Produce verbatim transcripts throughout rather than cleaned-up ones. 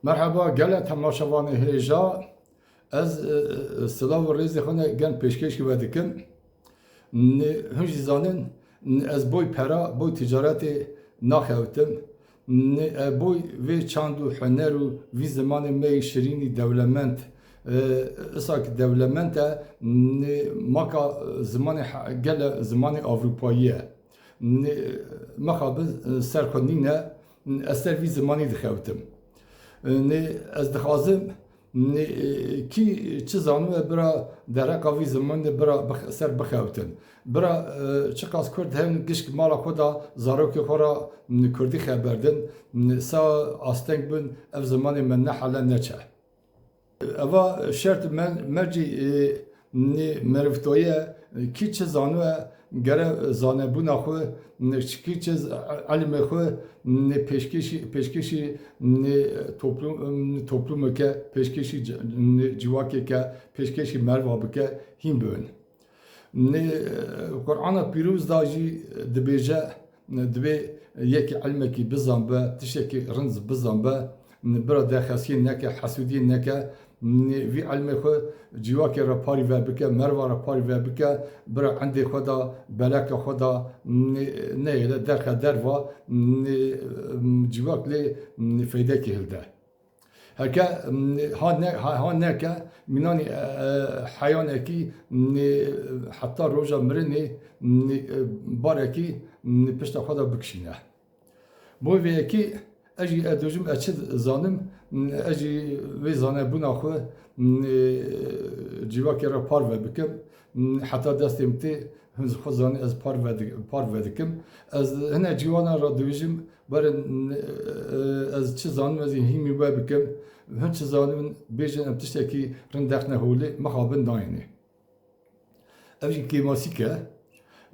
Merheba gele temaşevanê hêja. Ez, e, e, silav û rêzê xwe ne gen pêşkêşî we dikim. Nê, hûn jî zanin, nê, ez boy pera, boy ticaretê naxewtim. Nê, e, boy vê çand û huner û vî zimanê me yê şirînî dewlemend. E, isa ki dewlemend e, nê, maka zimanê he-, gele zimanê Avrupayî ye. Nê, mixabin, e, ser xwe nîne, ez ser vî zimanî dixewtim. Nê, ez dixwazim, nê, kî çi zanûye bira dereqa vî zimanî de bira bix-, ser bixewtin. Bira, e, çiqas Kurd hevin gişk mala xwe da zarokê xwe ra, nê, Kurdî xeber din, nê, sa asteng bin ev zimanê me nehele neçe. Eva şert me-, mercî, e, nê merivtoye, e, kî çi zanûye, gere zanebûna xwe, nê kî çi z-, ilmê xwe, nê pêşkêşî, pêşkêşî, nê toplum, nê toplumeke, pêşkêşî c-, nê civakeke, pêşkêşî merva bike, hîn bibin. Nê, Qur'ana Pîroz da jî dibêje, divê yekî ilmekî bizanbe, tiştekî rind bizanbe, bira derxestiyê neke, hesûdiyê neke, vî ilmê xwe civakê re parî ver bike, merva re parî ver bike, bira endê xwe da, beleka xwe da, neyê de derxe derva, civak lê feydekê hilde. Heke, m, ha ne-, ha, ha neke, mînanî, e, e, heyanekî, m, e, heta roja mirinê, m, e, barekî, m, pişta xwe de bikişîne. Bo vê yekê ez jî ez dibêjim, ez çi zanim, m, ez jî vê zanebûna xwe, m, e, civakê re parve bikim, m, heta destê min tê, Hûn xwe zanî ez parve di-, parve dikim. Ez hine ciwanan re dibêjim, werin, e, ez çi zanim ez ê hîmî we bikim. Hûn çi zanibin bêjin, em tiştekî rind dexne holê, mixabin nayênê. Ev jî kêmasîk e.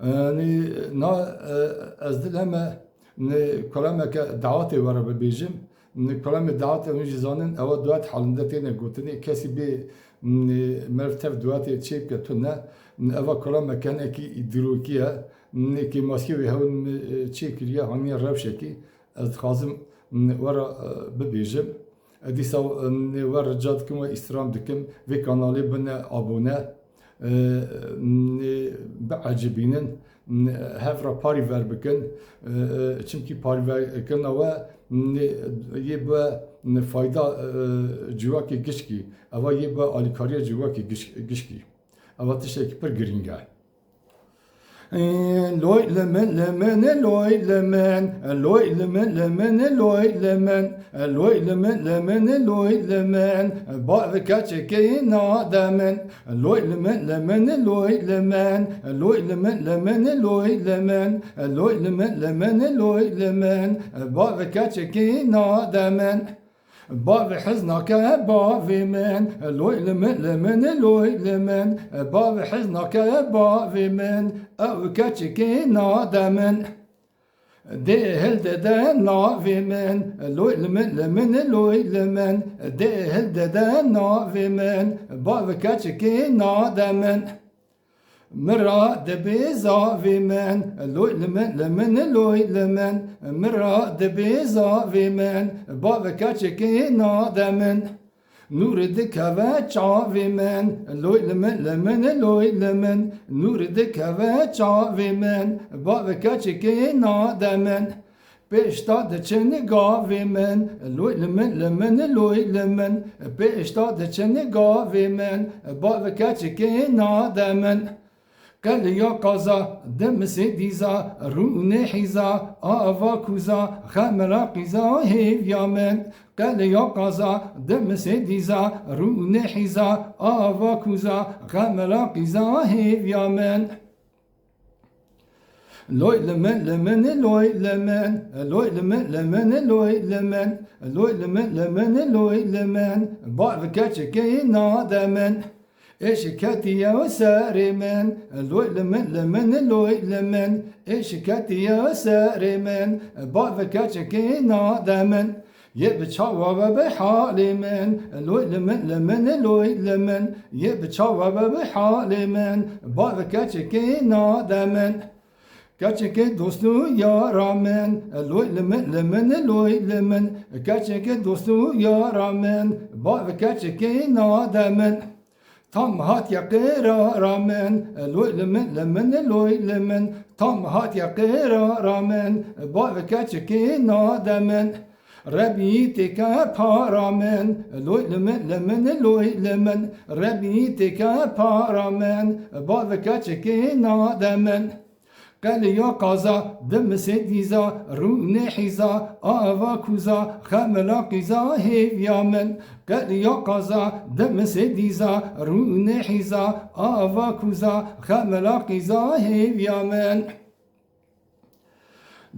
E, nî, na, e, ez dil heme, nî, kulemeke dawetê we re bibêjim. Nî, kulemê dawetê hûn jî zanin, ewa dawet halinde têne gotinê. Kesî bê, nî, meriv tev dawetê çêbike tune. Nî, eva kulemeke hinekî dîrokî ye. Nê kêmasiyê wê hewl min, e, çêkiriye, haniye rewşekî. Ez dixwazim, m, we re, e, bibêjim. E, dîsa, e, nê we rica dikim, we îstîram dikim, vê kanalê bine abone. E, nê biecibînin, nê hev re parî ver bikin. E, e, çimkî parîverkirina we, nê yê bi, nê fayda, e, civakê gişkî. Eva yê bi alîkariya civakê giş-, gişkî. Eva tiştekî pir girîng e. Loy li min, li min, loy li min, loy li min, li min, loy li min, loy li min, li min, loy li min, bav keçikê nade min. Loy li min, li min, loy li min, loy li min, li min, loy li min, loy li min, li min, loy li min, bav keçikê nade min. Bavê hez nake bavê min, loy li min, li min, loy li min. Bavê hez nake bavê min, ew keçikê nade min. Dê hilde de navê min, loy li min, li min, loy li min. Dê hilde de navê min, bavê keçikê nade min. Min ra dibê zavê min, loy li min, li min, loy li min. Min ra dibê zavê min, bavê keçikê nade min. Nûrê dikeve çavê min, loy li min, li min, loy li min. Nûrê dikeve çavê min, bavê keçikê nade min. Pêşta diçin gavê min, loy li min, li min, loy li min. Pêşta diçin gavê min, bavê keçikê nade min. Qeliya qaza, dimisê dîza, rûnê hîza, ava kûza, xemila qîza hêviya min. Qeliya qaza, dimisê dîza, rûnê hîza, ava kûza, xemila qîza hêviya min. Loy li min, li min, loy li min. Loy li min, li min, loy li min. Loy li min, li min, loy li min. Bav keçikê nade min. Êşik ketiye serê min. Loy li min, li min, loy li min. Êşik ketiye serê min. Bav keçikê nade min. Yê bi çawa we bi halê min, loy li min, li min, loy li min. Yê bi çawa we bi halê min, bav keçikê nade min. Keçikê dost û yara min, loy li min, li min, loy li min. Keçikê dost û yara min, bav keçikê nade min. Tam hatiye qirara min, loy li min, li min, loy li min. Tam hatiye qirara min, bav keçikê nade min. Rebî têke para min, loy li min, li min, loy li min. Rebî têke para min, bav keçikê nade min. Qeliya qaza, dimisê dîza, rûnê hîza, ava kuza, xemila qîza hêviya min. Qeliya qaza, dimisê dîza, rûnê hîza, ava kuza, xemila qîza hêviya min.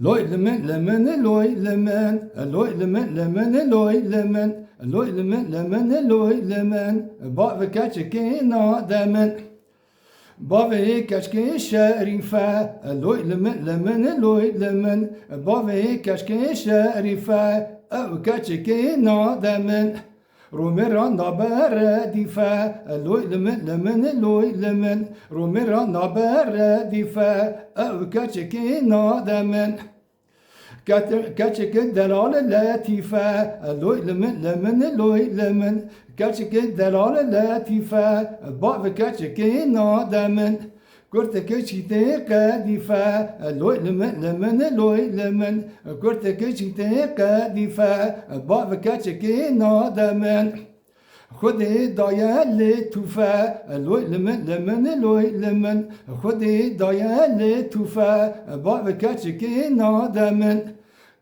Loy li min, li min, loy li min, loy li min, li min, loy li min, loy li min, li min, loy li min, bav keçikê nade min. Bavê keçikê şerîfe, loy li min, li min, loy li min, bavê keçikê şerîfe, ew keçikê nade min. Romê ra nabe redîfe, loy li min, li min, loy li min. Romê ra nabe redîfe, ew keçikê nade min. Ket-, keçikê delal letîfe, loy li min, li min, loy li min. Keçikê delal letîfe, bav keçikê nade min. Kurtikê çîtê qedîfe, loy li min, li min, loy li min. Kurtikê çîtê qedîfe, bav keçikê nade min. Xwedê daye lê tûfe, loy li min, li min, loy li min. Xwedê daye lê tûfe, bav keçikê nade min.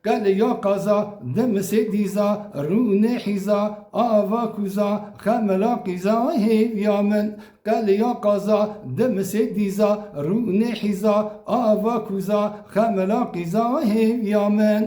Qeliya qaza, dimisê dîza, rûnê hîza, ava kuza, xemila qîza hêviya min. Qeliya qaza, dimisê dîza, rûnê hîza, ava kuza, xemila qîza hêviya min.